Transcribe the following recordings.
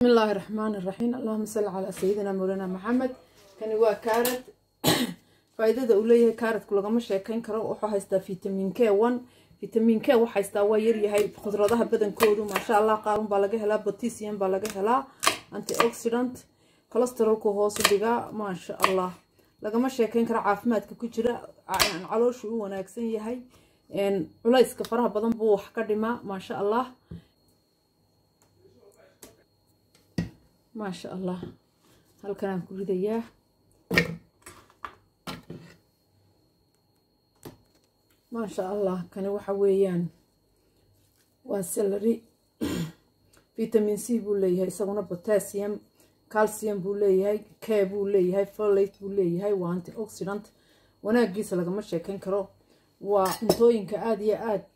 بسم الله الرحمن الرحيم. اللهم صل على سيدنا مولانا محمد. Kani waa carrot. Faa'iidada uu leeyahay carrotku lagama sheekeyn karo. Wuxuu haystaa vitamin K1. Vitamin K wax haystaa waa yaryahay khudradaha badankoodu, maasha Allah. Qaarun baa laga helaa, potassium baa laga helaa, antioxidant, cholesterolku hoos u dhigaa, maasha Allah. Lagama sheekeyn karo caafimaadka ku jira. Calooshu u wanaagsan yahay, culayska faraha badan buu wax ka dhimaa, maasha Allah, maasha Allah. Halkan aan ku ridayaa. Maasha Allah. Kani waxa weeyaan waa celery. Vitamin C buu leeyahay isaguna, potassium, calcium buu leeyahay, K buu leeyahay, folate buu leeyahay, waa antioxidant. Wanaagiisa lagama sheekeyn karo. Waa cuntooyinka aada iyo aada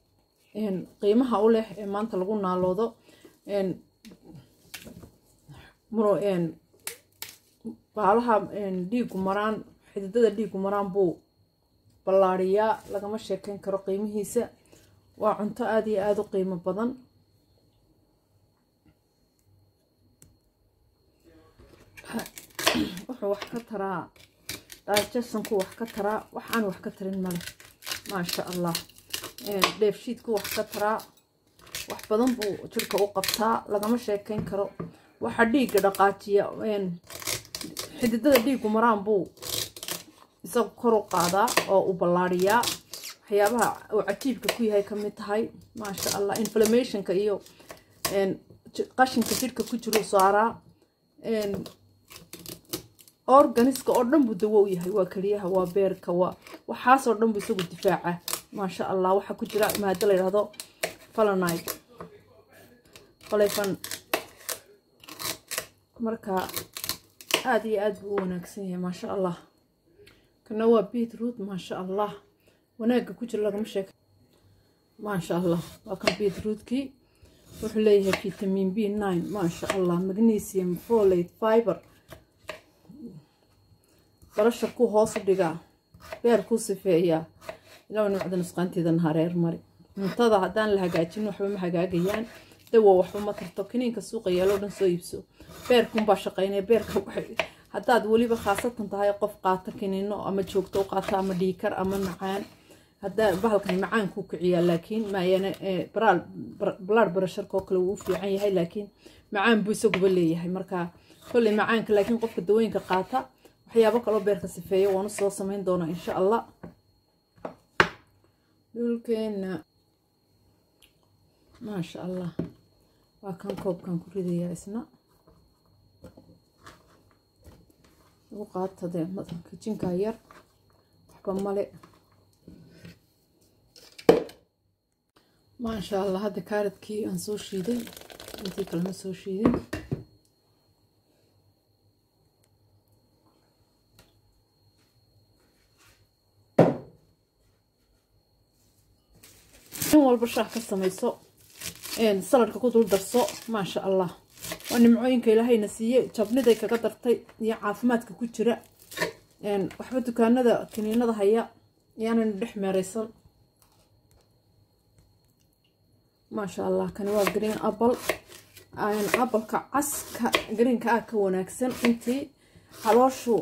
qiimaha u leh ee maanta lagu naaloodo. Muro baalaha dhiigu maraan, xididada dhiigu maraan buu ballaariyaa. Lagama sheekeyn karo qiimihiisa. Waa cunto aada iyo aada u qiimo badan. Wuxuu wax ka taraa digestionku, wax ka taraa, wax aan wax ka tarin male, maasha Allah. Dheefshiidku wax ka taraa, wax badan buu jirka u qabtaa, lagama sheekeyn karo. Waxa dhiigga dhaqaajiya, xididada dhiiggu maraan buu isagu kor u qaadaa oo u ballaariyaa. Waxyaabaha uu cajiibka ku yahay ka mid tahay, maasha Allah. Inflammationka iyo qashinka jidhka ku jiru saaraa. Organiska oo dhan buu dawo u yahay. Waa keliyaha, waa beerka, waa waxaasoo dhan buu isagu difaaca, maasha Allah. Waxaa ku jira maado la yidhahdo flavonoid, flavon. Marka aada iyo aada buu u wanaagsan yahay, maasha Allah. Kana waa beetroot, maasha Allah. Wanaagga ku jira lagama sheeka, maasha Allah. Waa kan beetrootkii. Wuxuu leeyahay vitamin B9, maasha Allah, magnesium, folate, fiber. Pressureku hoos u dhigaa, beerkuu sifeeyaa. Ilaa nimcada nusqaanteedana hareer mari. Cuntada haddaan la hagaajin, waxba ma hagaagayaan. Dawo waxba ma tarto. Kiniinka suuqa yeeloo dhan soo iibso, beerkunbaa shaqaynaya. Beerka haddaad weliba khaasatan tahay qof qaata kiniino ama joogto u qaata ama dhiikar ama macaan, haddaa bahalkan macaan kuu kiciyaa, laakiin maayana blood pressureka oo kale wuu u fiican yahay, laakiin macaan buu isaguba leeyahay. Marka kolley macaanka, laakiin qofka dawooyinka qaata, waxyaabo kaloo beerka sifeeya waanu soo samayn doonaa, insha Allah. Dhulkeena, maasha Allah. Waa kan koobkan ku ridayaa isna. Ugu qaatade kijinkaa yar, waxba male, maasha Allah. Hadda carrotkii aan soo shiiday, intii kalema soo shiidin. In walba shaah ka samayso, saladka ku dul darso, maasha Allah. Waa nimcooyinka Ilaahayna siiyey, jabniday kaga dartay iyo caafimaadka ku jira. Waxba dukaanada kiniinada haya yaanan dhex meeraysan, maasha Allah. Kani waa green apple. Appleka caska greenka ah ka wanaagsan. Intii calooshu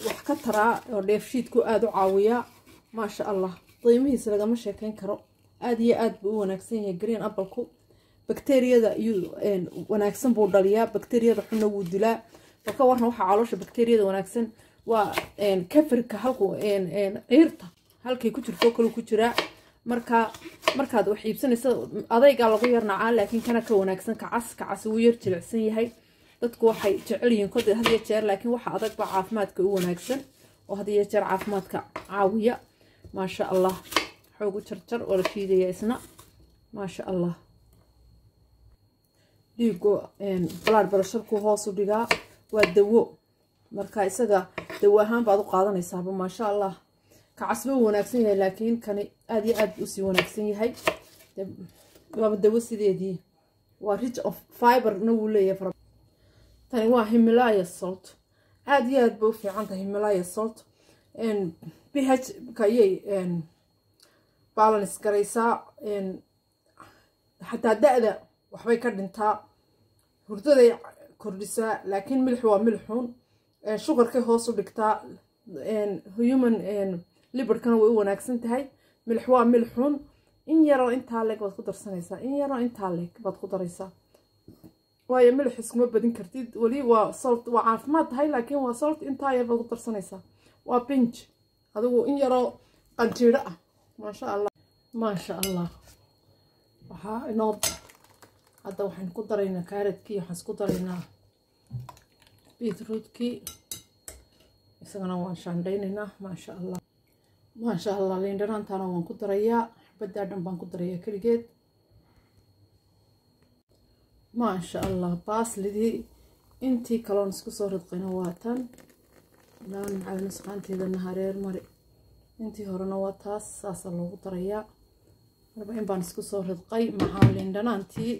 wax ka taraa oo dheefshiidku aada u caawiyaa, maasha Allah. Qiimihiisa lagama sheekeyn karo. Aada iyo aada buu u wanaagsan yahay green appleku. Bakteriyada iyuu wanaagsan buu dhaliyaa, bakteriyada xunna wuu dilaa. Balka warna waxaa caloosha bakteriyada wanaagsan waa kefirka, halku ciirta halkay ku jirto kale ku jiraa. Marka markaad wax iibsanaysa, adaygaa lagu yarnacaa, laakiin kana ka wanaagsan ka cas. Ka cas wuu yar jilicsan yahay. Dadku waxay jecel yihiin kod had iyo jeer, laakiin waxa adag baa caafimaadka u wanaagsan oo had iyo jeer caafimaadka caawiya, maasha Allah. Xoog u jarjar oo la shiidaya isna, maasha Allah. Dhiigu blood pressureku hoos u dhigaa. Waa dawo. Marka isaga dawo ahaan baad u qaadanaysaaba, maasha Allah. Ka casba uu wanaagsan yahay, laakiin kani aada iyo aad usii wanaagsan yahay. Waaba dawo sideedii. Waa rich of fiberna wuu leeyahay. Tani waa Himalaya salt. Aada iyo aad bay u fiican tahay Himalaya salt. pH ka ayay balance garaysaa. Xataa da-da waxbay ka dhintaa. Hurdaday Kordhisaa, laakiin milix waa milixuun. Sugarkay hoos u dhigtaa, human liverkana way u wanaagsan tahay. Milix waa milixuun. In yaroo intaa leeg baad ku darsanaysaa, in yaroo intaa leeg baad ku daraysaa, waayo milix iskuma badin kartid. Weli waa salt, waa caafimaad tahay, laakiin waa salt. Intaa yar baad ku darsanaysaa, waa pinch, adigu in yaroo qanjiidho ah. Maasha Allah, maasha Allah. Waxaa inoo hadda waxaan ku daraynaa carrotkii, waxaan isku daraynaa beetrootkii, isagana waan shaandhaynaynaa. Maasha Allah, maasha Allah. Liin dhanaantaana waan ku darayaa, xabaddaa dhan baan ku darayaa keligeed. Maasha Allah. Parsley-dii intii kaloon isku soo ridqayna waa tan. Laan macada nusqaanteedana hareer mari. Intii horena waa taas, saasaa loogu darayaa. Marba in baan isku soo ridqay. Maxaa liin dhanaantii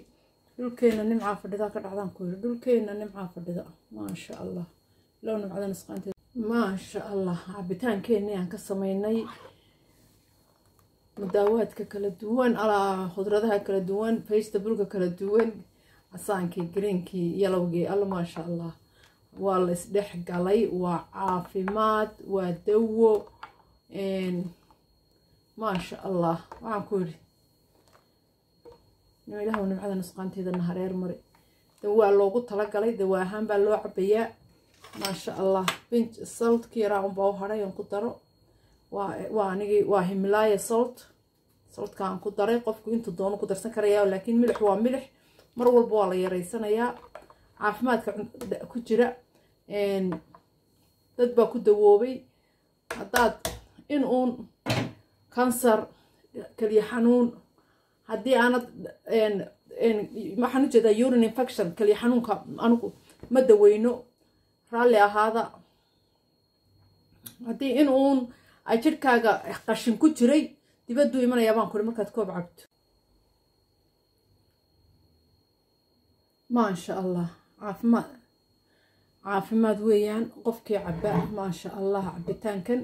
dhulkeena nimcaa fadhida ka dhacdaan ku yiri, dhulkeena nimcaa fadhida. Maasha Allah, low nimcada nusqaanteeda. Maasha Allah. Cabitaankeenii aan ka sameynay mudaawaadka kala duwan, alaa khudradaha kala duwan, vegetableka kala duwan, casaankii, greenkii, yellowgii, alla maasha Allah, waa la isdhex galay. Waa caafimaad, waa dawo. Maasha Allah. Waxaan ku yidhi, Ilaahu nimcada nusqaanteedana hareer mari. Dawaa loogu talagalay, dawa ahaan baa loo cabayaa. Maasha Allah. Pinch saltkii yaraa unbaa u hadhay aan ku daro. Waa anigii, waa Himalaya salt, saltka aan ku daray. Qofku intuu doono ku darsan karaya, laakiin milix waa milix, mar walba waa la yareysanayaa. Caafimaadka ku jira, dad baa ku dawoobay. Haddaad in uun kansar, keliya xanuun, haddii aanad, waxaan ujeedaa urine infection, keliya xanuunka anigu ma daweyno, raalli ahaada. Haddii in uun ay jidhkaaga qashin ku jiray, dibadduu imanayaa baan kuri markaad koob cabto. Maasha Allah. Caafimaad, caafimaad weeyaan qofkii caba. Maasha Allah. Cabitaankan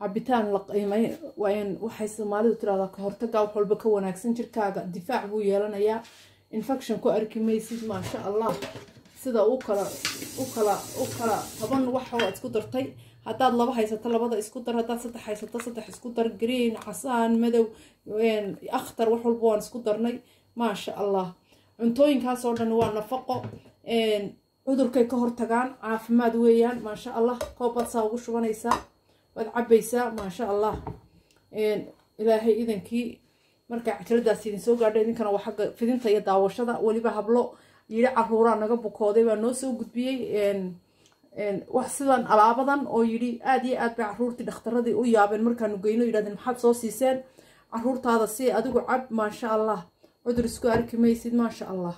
cabitaan la qiimay waan. Waxay Soomaalidu tirahdaa, ka hortaga wax walba ka wanaagsan. Jirkaaga difaac buu yeelanayaa, infection ku arki maysid. Maasha Allah. Sida u kala 10 wax oo isku dartay. Haddaad laba haysato, labada isku dar. Haddaad saddex haysato, saddex isku dar. Green, casaan, madow, akhtar, wax walba waan isku darnay. Maasha Allah. Cuntooyinkaas oo dhan waa nafaqo, cudurkay ka hortagaan, caafimaad weeyaan. Maasha Allah. Koobaad saa ugu shubanaysaa, waad cabaysaa. Maasha Allah. Ilaahay idankii, marka cajaladaas idin soo gaadho, idinkana waa xagga fidinta iyo daawashada. Weliba hablo yidhi caruuraa naga bukooday baa noo soo gudbiyey wax sidan alaabadan, oo yidhi aada iyo aad bay caruurtii dhakhtaradii u yaabeen markaanu geyno, yidhahdeen maxaad soo siiseen caruurtaada? Si adigu cab. Maasha Allah. Cudur isku arki maysid. Maasha Allah.